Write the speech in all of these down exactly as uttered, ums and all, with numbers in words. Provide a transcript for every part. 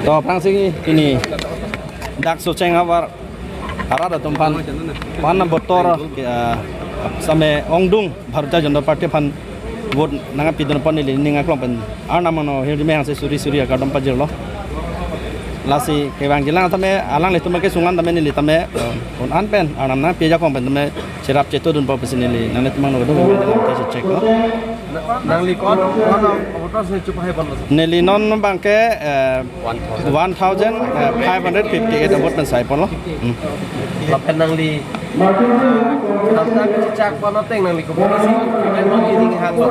To aphrangsi pini dak Socheng havar arat atum aphan, aphan na botor, ah, same ongdung Bharatiya Janata Party aphan vote nangpidun apot neli ning aklong pen Arnam angno hirjume hangsi suri suri akardom pajirlo. Lasi kevangjilang tame alanglitum kesung an tame neli tame, eh, un-an pen Arnam nangpi ajakong pen tame cherap chetodunpo pusi neli nanglitum angno keduk pen lamthe checheklo. Nangli ko-an, ko-an voters ne chup hai ponlo? Neli non abangke, eh, one thousand five hundred fifty-eight vote pen sai ponlo. Hmm. Lapen nangli kedamtang kachechak ponlo ateng nangli kopi si, nangli ning hanglo?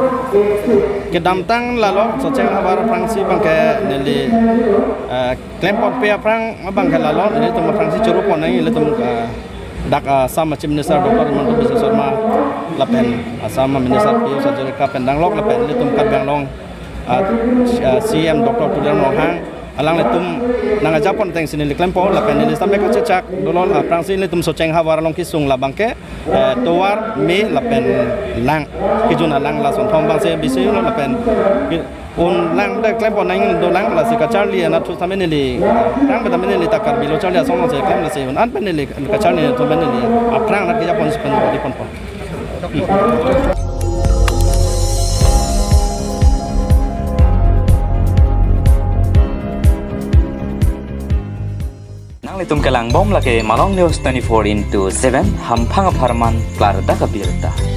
Kedamtang lalo Socheng havar aphrangsi abangke neli, eh, klem ponpe aphrang abangke lalo, nelitum aphrangsi choro pon nang, nelitum, eh, dak, eh, Assam Chief Minister Doctor Himanta Biswa Sarma lapen Assam Minister Pijush Hazarika pen danglok lapen nelitum Karbi Anglong, eh, eh, C M Doctor Tuliram Ronghang, alanglitum nangajapon atengsi neli klempo lapen neli same kachechak dolo, aphrangsi nelitum Socheng havar along kesung labangke, eh, tovar, me lapen lang, kejun alang lason thom abangsi bisi lo lapen ke-, un lang de klempo nang dolang, lasi kacharli anatthu tame neli, lang tame neli ta Karbi lo charli asong si klem, lasi un-an pen neli kacharli atum pen neli aphrang nat kejaponsi pen di ponpo. Nanglitum kelangbom lake Malong News twenty-four into seven, hamphang apharman klardak abirta.